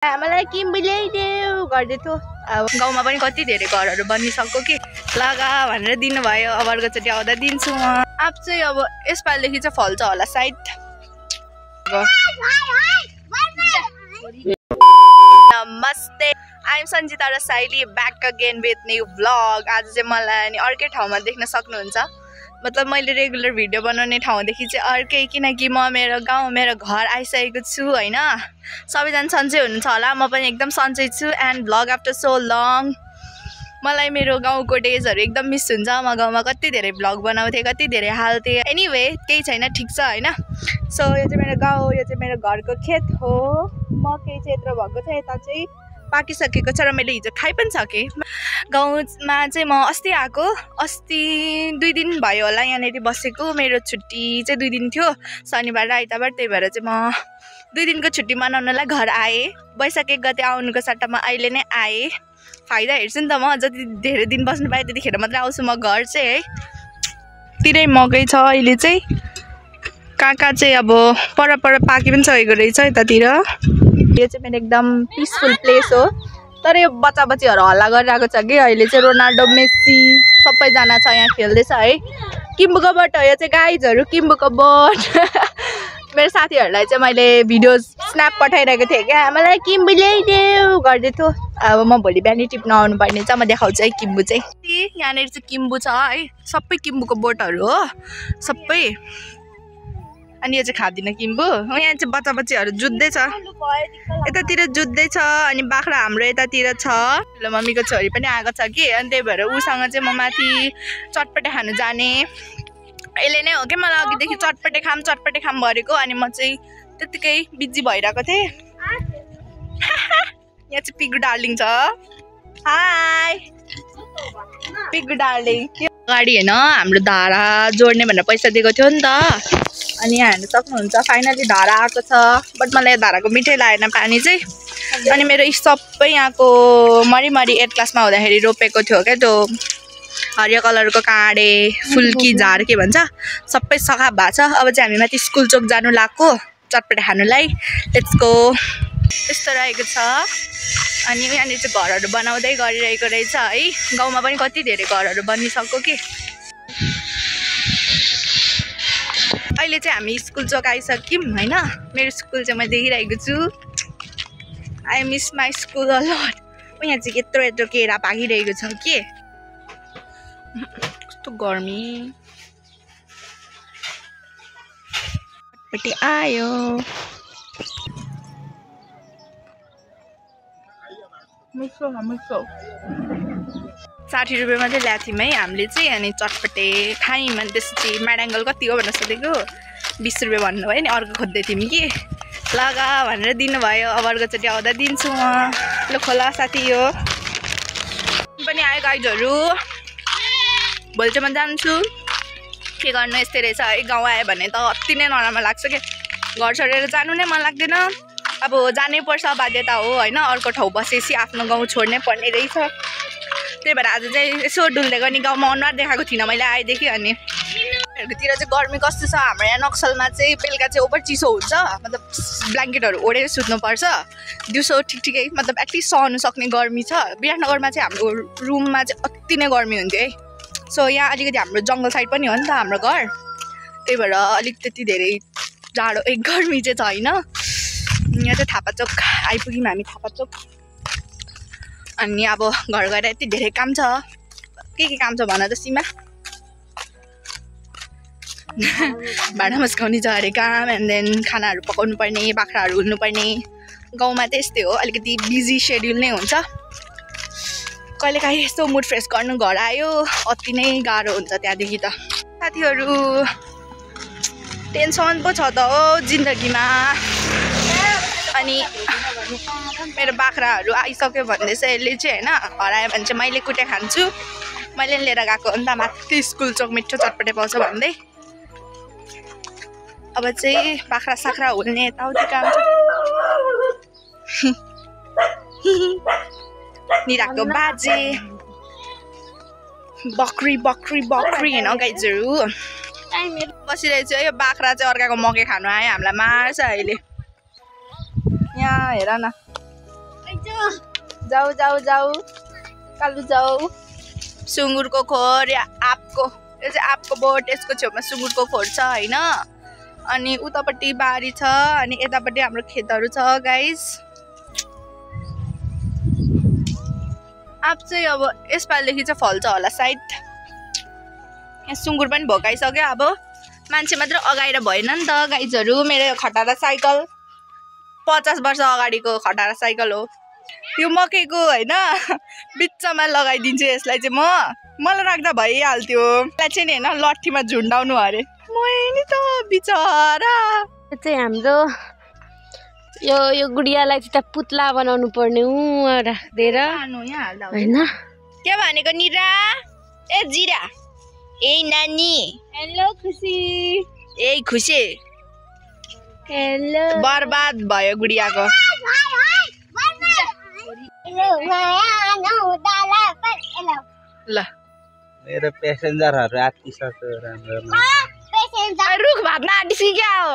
मलाई किम्बु ल्याइदेऊ गर्दै थियो। अब गाउँमा पनि कति धेरै घरहरू बनिसक्यो कि लगा भनेर दिनुभयो। अब अर्कोचोटि आउँदा दिन्छु म। अब चाहिँ अब यसपालिदेखि चाहिँ फल्छ होला सायद। नमस्ते, आइएम सन्जिता र Saili back again with new vlog. आज चाहिँ मलाई अनि अर्कै ठाउँमा देख्न सक्नुहुन्छ। मतलब मैले रेगुलर भिडियो बनाउने ठाउँदेखि चाहिँ अर्कै, किनकि म मेरो गाउँ मेरो घर आइसकेको छु होइन। सबैजना सन्चै हुनुहुन्छ होला, म पनि एकदम सन्चै छु। And vlog after so long. मलाई मेरो गाउँको डेजहरू एकदम मिस हुन्छ। म गाउँमा कति धेरै भ्लग बनाउँथेँ, कति धेरै हाल्थेँ। एनिवे केही छैन, ठिक छ होइन। सो यो चाहिँ मेरो गाउँ, यो चाहिँ मेरो घरको खेत हो। मकै चाहिँ यत्रो भएको छ, यता चाहिँ पाकिसकेको छ र मैले हिजो खाइ पनि सकेँ। गाउँमा चाहिँ म अस्ति आएको, अस्ति 2 दिन भयो होला यहाँनिर बसेको। मेरो छुट्टी चाहिँ 2 दिन थियो, शनिबार र आइतबार। त्यही भएर चाहिँ म 2 दिनको छुट्टी मनाउनलाई घर आएँ। वैशाख 1 गते आउनुको सट्टामा अहिले नै आएँ। फाइदा हेर्छु नि त, म जति धेरै दिन बस्नु पाएँ त्यतिखेर मात्रै आउँछु म घर चाहिँ है। तिरै मकै छ अहिले चाहिँ। काका चाहिँ अब पर पाकी पनि सकेको रहेछ यतातिर। यो चाहिँ मेरो एकदम पिसफुल प्लेस हो। तर यो बच्चा बच्चीहरू हल्ला गरिरहेको छ कि अहिले चाहिँ। रोनाल्डो मेस्सी सबैजना छ यहाँ खेल्दैछ है। किम्बुको बट हो यो चाहिँ गाइजहरू, किम्बुको बट। मेरो साथीहरूलाई चाहिँ मैले भिडियो स्न्याप पठाइरहेको थिएँ क्या, मलाई किम्बु ल्याइदेऊ गर्दै थियो। अब म भोलि बिहानै टिप्न आउनु पर्ने छ, म देखाउँछु है किम्बु चाहिँ। यहाँनिर चाहिँ किम्बु छ है, सबै किम्बुको बोटहरू हो सबै। अनि यो चाहिँ खाँदिनँ किम्बु। यहाँ चाहिँ बच्चा बच्चीहरू जुत्दैछ, यतातिर जुत्दैछ। अनि बाख्रा हाम्रो यतातिर छ। मम्मीको छोरी पनि आएको छ कि, अनि त्यही भएर उसँग चाहिँ म माथि चटपटे खानु जाने। यसले नै हो कि मलाई अघिदेखि चटपटे खाम भनेको। अनि म चाहिँ त्यत्तिकै बिजी भइरहेको थिएँ। यहाँ चाहिँ पिगु डार्लिङ छ। Hi Pigu darling. अगाडि होइन हाम्रो धारा जोड्ने भनेर पैसा दिएको थियो नि त। अनि यहाँ हेर्नु सक्नुहुन्छ फाइनली धारा आएको छ। बट मलाई धाराको मिठै लागेन पानी चाहिँ। अनि मेरो सबै यहाँको मरिमरि 8 क्लासमा हुँदाखेरि रोपेको थियो क्या त्यो हरियो कलरको काँडे फुल्की झार के भन्छ, सबै सखा भएको छ। अब चाहिँ हामी माथि स्कुल चोक जानु लाग्यो चटपटे खानुलाई। Let's go. यस्तो रहेको छ। अनि यहाँनिर चाहिँ घरहरू बनाउँदै गरिरहेको रहेछ है। गाउँमा पनि कति धेरै घरहरू बनिसक्यो कि। अहिले चाहिँ हामी स्कुल चोक आइसक्यौँ होइन। मेरो स्कुल चाहिँ म देखिरहेको छु। I miss my school a lot. यहाँ चाहिँ यत्रो केरा पाकिरहेको छ के। कस्तो गर्मी पट्टि आयो। 60 रुपियाँमा चाहिँ ल्याएको थियौँ है हामीले चाहिँ। अनि चटपटे खायौँ। अनि त्यसपछि म्याडाङ्गल कति हो भनेर सोधेको, 20 रुपियाँ भन्नुभयो नि। अर्को खोज्दै थियौँ कि लगा भनेर दिनुभयो। अब अर्कोचोटि आउँदा दिन्छु म। ल खोला साथी यो पनि आयो गाइजहरू। भोलि चाहिँ म जान्छु। के गर्नु यस्तै रहेछ है। गाउँ आयो भने त अति नै नराम्रो लाग्छ क्या। घर छोडेर जानु नै मन लाग्दैन। अब जानै पर्छ, बाध्यता हो होइन। अर्को ठाउँ बसेपछि आफ्नो गाउँ छोड्नै पर्ने रहेछ। त्यही भएर आज चाहिँ यसो डुल्दै गर्ने। गाउँमा अनुहार देखाएको थिइनँ मैले आएदेखि। अनि तिर चाहिँ गर्मी कस्तो छ। हाम्रो यहाँ नक्सलमा चाहिँ बेलुका चाहिँ ओभर चिसो हुन्छ। मतलब ब्ल्याङ्केटहरू ओढेर सुत्नुपर्छ। दिउँसो ठिकै मतलब एटलिस्ट सहनु सक्ने गर्मी छ। विराटनगरमा चाहिँ हाम्रो रुममा चाहिँ अति नै गर्मी हुन्थ्यो है। सो यहाँ अलिकति हाम्रो जङ्गल साइड पनि हो नि त हाम्रो घर। त्यही भएर अलिक त्यति धेरै जाडो गर्मी चाहिँ छैन। यहाँ चाहिँ थापाचोक आइपुग्यौँ हामी, थापाचोक। अनि अब घर गएर यति धेरै काम छ। के काम छ भन त सीमा। भाँडा मस्काउने छ अरे काम। एन्ड देन खानाहरू पकाउनु पर्ने, बाख्राहरू हुल्नु पर्ने। गाउँमा त यस्तै हो, अलिकति बिजी सेड्युल नै हुन्छ। कहिलेकाहीँ यस्तो मुड फ्रेस गर्नु घर आयो, अति नै गाह्रो हुन्छ त्यहाँदेखि त। साथीहरू टेन्सन पो छ त हो जिन्दगीमा। अनि मेरो बाख्राहरू आइसक्यो भन्दैछ यसले चाहिँ होइन। हरायो भने चाहिँ मैले कुटे खान्छु। मैले लिएर गएको हो नि त माथि स्कुल चोक मिठो चटपटे पाउँछ भन्दै। अब चाहिँ बाख्रा साख्रा हुल्ने यताउति काम छ। निराको बाजे बकरी होइन गाइजहरू। बसिरहेको छु है। यो बाख्रा चाहिँ अर्काको मकै खानु आयो, हामीलाई मार्छ अहिले। यहाँ हेर न जाऊ जाऊ जाऊ कालु जाऊ सुँगुरको खोर या आँपको यो चाहिँ आँपको बोट यसको छेउमा सुँगुरको खोर छ हैन अनि उतापट्टि बारी छ अनि यतापट्टि हाम्रो खेतहरू छ गाइस आँप चाहिँ अब यसपालिदेखि चाहिँ फल्छ होला सायद सुँगुर पनि भोकाइसक्यो अब मान्छे मात्र अगाएर भएन नि त गाइजहरू मेरो खटारा साइकल 50 वर्ष अगाडिको खटारा साइकल हो यो मकैको हैन बिचमा लगाइदिन्छु यसलाई चाहिँ मलाई राख्दा भइहाल्थ्यो यसलाई चाहिँ नि हैन लट्ठीमा झुन्डाउनु अरे नि त बिचरा यो चाहिँ हाम्रो यो गुडियालाई चाहिँ पुतला बनाउनु पर्ने राख्देर हैन के भनेको निरा ए जिरा ए नानी हेलो खुसी ए खुसी हेलो बर्बाद भयो गुडियाको ल मेरो पेसेन्जरहरु आतिसक्यो राम्रो रुख भात्न आँटिसक्यो क्या हो